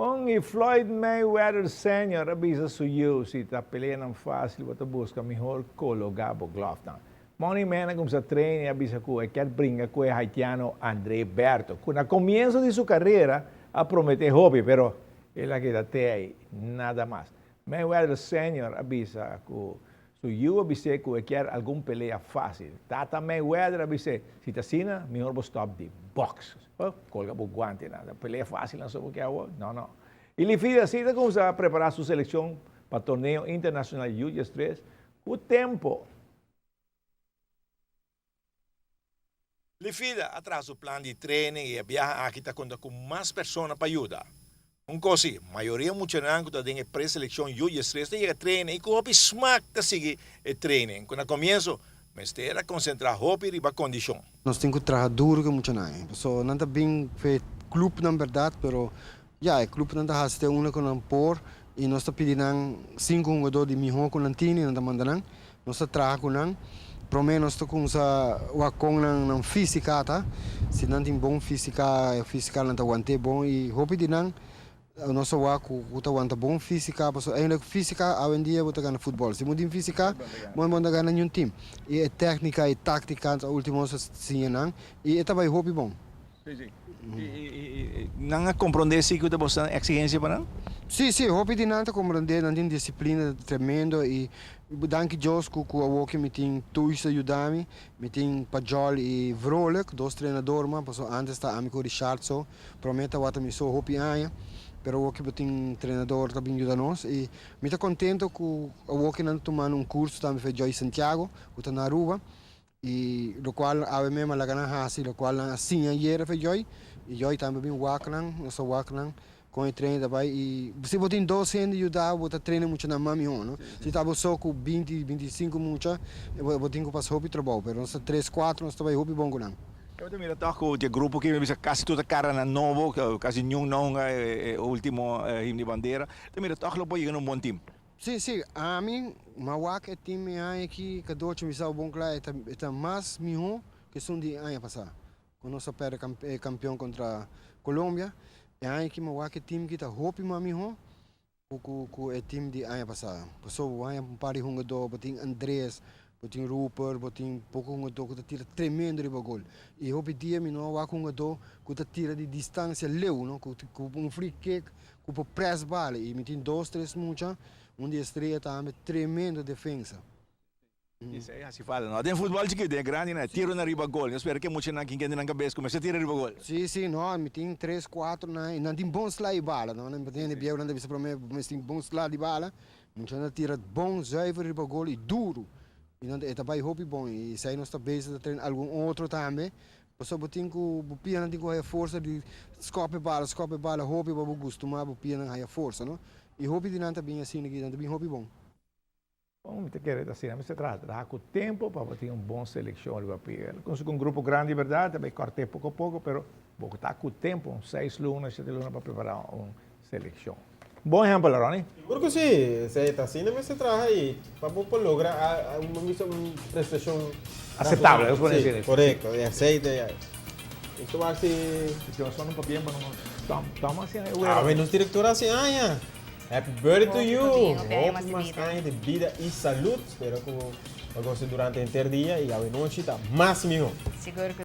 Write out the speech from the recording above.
Un y Floyd Mayweather Senior a bisa su yiu si ta peleanan facil bo ta busca mihor cologa bo glovenan. Money Man a cuminsa train y a bisa cu e kier bringa cu e Haitiano Andre Berto cu na comienzo di su carera a promete hopi pero el a keda te ey nada mas. Mayweather Senior a bisa cu Su yu a bis'é ku e kier algun pelea fásil. Tata Mayweather a bis'é, Si ta asina, mihor bo stòp di bòks. Oh, kolga bo guantenan. Ta pelea fásil anso bo kier awor? No, no. I Lifida si ta kuminsá prepará su selekshon pa torneo internashonal Yu diestres ku tempu. Lifida a traha su plan di training i e biaha aki ta konta ku mas persona pa yuda. Un kos si, mayoria muchanan ku ta den e preselekshon Yu diestres ta yega training i ku hopi smak ta sigui e training ku na komienso mester a konsentrá hopi riba kondishon. Nos tin ku traha duru ku e muchanan ei, pasobra nan ta bin fe klupnan bèrdat, pero ya e klupnan ta hasi te unda ku nan por i nos ta pidi nan sinku hungadó di mihó ku nan tin i nan ta manda nan. Nos ta traha ku nan. Promé nos ta kumsa wak kon nan nan físika ta. Si nan tin bon físika, e físika nan ta want'é bon i hopi di nan nos ta wak ku ku ta wanta bon físika pasobra eindelijk físika awendia bo ta gana futbòl. Si bo tin físika bo no ta gana niun tim. I e tèknika i táktika ta último nos ta siña nan i e ta bai hopi bon. Sí, sí. I nan a komprondé si ku ta boso eksigensia pa nan? Sí, sí, hopi di nan ta komprondé, nan tin disiplina tremendo i danki Dios ku ku awoki mi tin Thuis ta yuda mi, mi tin Pajol i Vrolijk, dos trenador man, pasobra antes ta ami ku Richard so, promé tabata mi so hopi aña, pero awoki bo tin trenador ta bin yuda nos i mi ta kontento ku awoki nan ta tumando un kurso tambe for Joy Santiago ku ta na Aruba. I lokual awe mem a laga nan hasi, lokual nan a siña ayera fe Joy, i Joy tambe a bin wak nan, nos a wak nan kon e trene ta bai, i si bo tin dos hende yuda bo, bo ta trene muchanan mas mihó, no? Si ta bo so ku binti, binti i sinku mucha, bo tin ku pasa hopi trabou, pero nos ta tres, kuater, nos ta bai hopi bon ku nan. Bo ta mira tòg ku di e grupo aki mi bisa kasi tur ta karanan nobo, kasi niun no hunga e ultimo himno di bandera, ta mira tòg lo por yega na un bon tim. Sí, sí, ami m'a wak e team e aña aki, Cadocho mi sa bon kla e ta e ta mas mihó ku esun di e aña pasá, ku nos a pèrdè e kampion kontra Colombia. E aña aki m'a wak e team ki ta hopi mas mihó ku ku ku e team di aña pasá. Pasobra bo haña un par di hungadó, bo tin Andres, bo tin Rupert, bo tin poko hungadó ku ta tira tremendo riba gol. I hopi dia mi no a wak hungadó ku ta tira di distansia leu, no, ku ku un free kick Cu por press bala y mi tin dos tres mucha, un di Estrella tambe, tremendo defensa. Esey haci falta no den futbol chikito, den e grandi nan e tiro nan riba gol, nos spera ke muchanan kin kende nan cabes cuminsa tira riba gol. Si si no mi tin tres cuatro nan y nan tin bon sla di bala no, nan hende bieu nan ta bisa prome bo mester tin bon sla di bala, muchanan ta tira bon zuiver riba gol y duro y nan e ta bay hopi bon y esey nos ta bezig ta train algun otro tambe Pasobra bo tin ku, bo pianan tin ku haya forsa di skòp e bala, skòp e bala hopi pa bo gustumá bo pianan haya forsa, no? I hopi di nan ta bin asina aki, nan ta bin hopi bon. Bon, mi ta kere ta asina. Mester traha, traha ku tempu pa bo tin un bon selekshon riba pia. El kunsi ku un grupo grandi bèrdat, ta bai kòrt'é poko poko, pero bo ta ku tempu, un seis luna, shete luna pa prepará un selekshon. Bon ehèmpel, Ronnie. Sigur ku si, esei ta asina mester traha i pa bo por logra un prestashon Aceptable, nos pone asina. Si, korekto, e esei ta ya. Nos ta wak si. Si nos un papia pa nos toma asina e wera. Awe nos direktor hasi aña. Happy birthday to you. Hopi mas aña di bida i salud. Spero ku bo gosa durante henter dia i awe nochi ta mas mihó. Sigur ku.